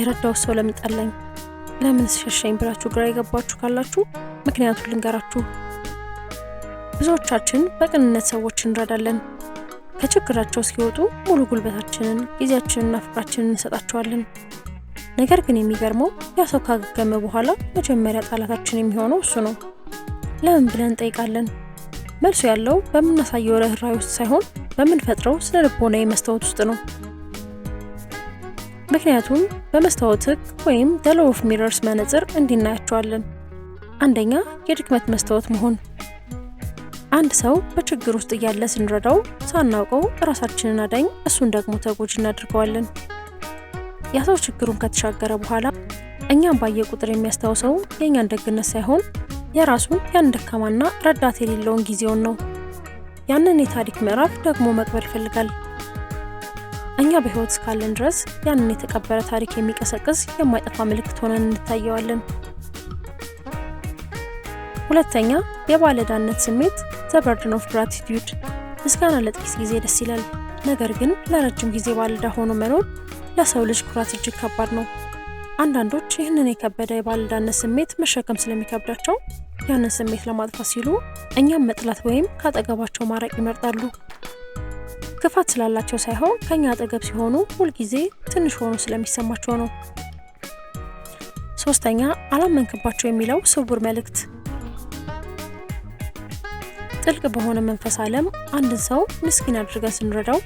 የረዳው ሰው ለምን ጠላኝ፣ ለምን ሸሸኝ ብላችሁ ግራ የገባችሁ ካላችሁ ምክንያቱን ልንገራችሁ። ብዙዎቻችን በቅንነት ሰዎች እንረዳለን። ከችግራቸው እስኪወጡ ሙሉ ጉልበታችንን፣ ጊዜያችንንና ፍቅራችንን እንሰጣቸዋለን። ነገር ግን የሚገርመው ያ ሰው ካገገመ በኋላ መጀመሪያ ጠላታችን የሚሆነው እሱ ነው። ለምን ብለን እንጠይቃለን። መልሱ ያለው በምናሳየው ርኅራኄ ውስጥ ሳይሆን በምንፈጥረው ስነ ልቦናዊ መስታወት ውስጥ ነው። ምክንያቱም በመስታወት ሕግ ወይም the law of mirrors መነጽር እንዲህ እናያቸዋለን። አንደኛ፣ የድክመት መስታወት መሆን። አንድ ሰው በችግር ውስጥ እያለ ስንረዳው ሳናውቀው ራሳችንን አዳኝ፣ እሱን ደግሞ ተጎጂ እናድርገዋለን። ያ ሰው ችግሩን ከተሻገረ በኋላ እኛን ባየ ቁጥር የሚያስታውሰው የእኛን ደግነት ሳይሆን የራሱን ያን ደካማና ረዳት የሌለውን ጊዜውን ነው። ያንን የታሪክ ምዕራፍ ደግሞ መቅበር ይፈልጋል። እኛ በሕይወት እስካለን ድረስ ያንን የተቀበረ ታሪክ የሚቀሰቅስ የማይጠፋ ምልክት ሆነን እንታየዋለን። ሁለተኛ፣ የባለዕዳነት ስሜት፣ the burden of gratitude። ምስጋና ለጥቂት ጊዜ ደስ ይላል። ነገር ግን ለረጅም ጊዜ ባለዕዳ ሆኖ መኖር ለሰው ልጅ ኩራት እጅግ ከባድ ነው። አንዳንዶች ይህንን የከበደ የባለዕዳነት ስሜት መሸከም ስለሚከብዳቸው ያንን ስሜት ለማጥፋት ሲሉ እኛን መጥላት ወይም ከአጠገባቸው ማራቅ ይመርጣሉ። ክፋት ስላላቸው ሳይሆን ከኛ አጠገብ ሲሆኑ ሁልጊዜ ትንሽ ሆኖ ስለሚሰማቸው ነው። ሶስተኛ፣ አላመንክባቸው የሚለው ስውር መልእክት። ጥልቅ በሆነ መንፈስ ዓለም አንድን ሰው ምስኪን አድርገን ስንረዳው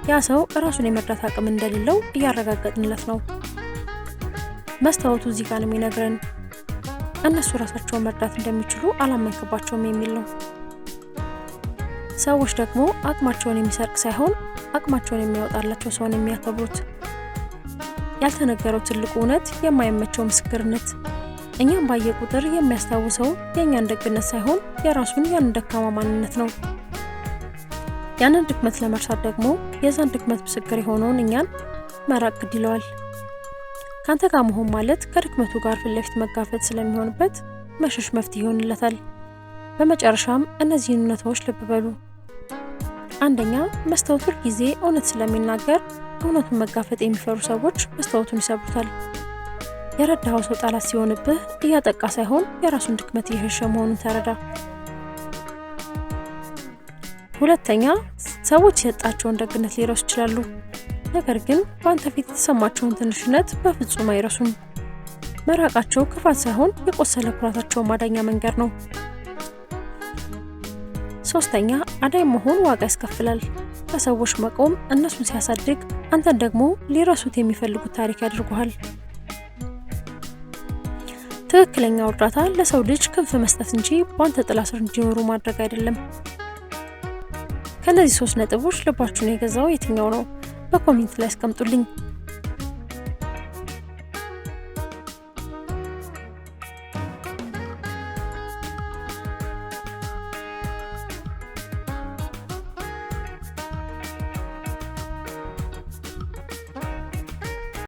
ያ ሰው ራሱን የመርዳት አቅም እንደሌለው እያረጋገጥንለት ነው። መስታወቱ እዚህ ጋር ነው የሚነግረን፣ እነሱ ራሳቸውን መርዳት እንደሚችሉ አላመንክባቸውም የሚል ነው። ሰዎች ደግሞ አቅማቸውን የሚሰርቅ ሳይሆን አቅማቸውን የሚያወጣላቸው ሰውን የሚያከብሩት። ያልተነገረው ትልቁ እውነት፣ የማይመቸው ምስክርነት። እኛን ባየ ቁጥር የሚያስታውሰው የእኛን ደግነት ሳይሆን የራሱን ያንን ደካማ ማንነት ነው። ያንን ድክመት ለመርሳት ደግሞ የዛን ድክመት ምስክር የሆነውን እኛን መራቅ ግድ ይለዋል። ከአንተ ጋር መሆን ማለት ከድክመቱ ጋር ፊት ለፊት መጋፈጥ ስለሚሆንበት መሸሽ መፍትሄ ይሆንለታል። በመጨረሻም እነዚህን እውነታዎች ልብ በሉ። አንደኛ፣ መስታወት ሁል ጊዜ እውነት ስለሚናገር እውነቱን መጋፈጥ የሚፈሩ ሰዎች መስታወቱን ይሰብሩታል። የረዳኸው ሰው ጠላት ሲሆንብህ እያጠቃ ሳይሆን የራሱን ድክመት እየሸሸ መሆኑን ተረዳ። ሁለተኛ፣ ሰዎች የሰጣቸውን ደግነት ሊረሱ ይችላሉ። ነገር ግን በአንተ ፊት የተሰማቸውን ትንሽነት በፍጹም አይረሱም። መራቃቸው ክፋት ሳይሆን የቆሰለ ኩራታቸው ማዳኛ መንገድ ነው። ሶስተኛ፣ አዳኝ መሆን ዋጋ ያስከፍላል። ለሰዎች መቆም እነሱን ሲያሳድግ፣ አንተን ደግሞ ሊረሱት የሚፈልጉት ታሪክ ያደርጉሃል። ትክክለኛው እርዳታ ለሰው ልጅ ክንፍ መስጠት እንጂ በአንተ ጥላ ስር እንዲኖሩ ማድረግ አይደለም። ከእነዚህ ሶስት ነጥቦች ልባችሁን የገዛው የትኛው ነው? በ comment ላይ አስቀምጡልኝ።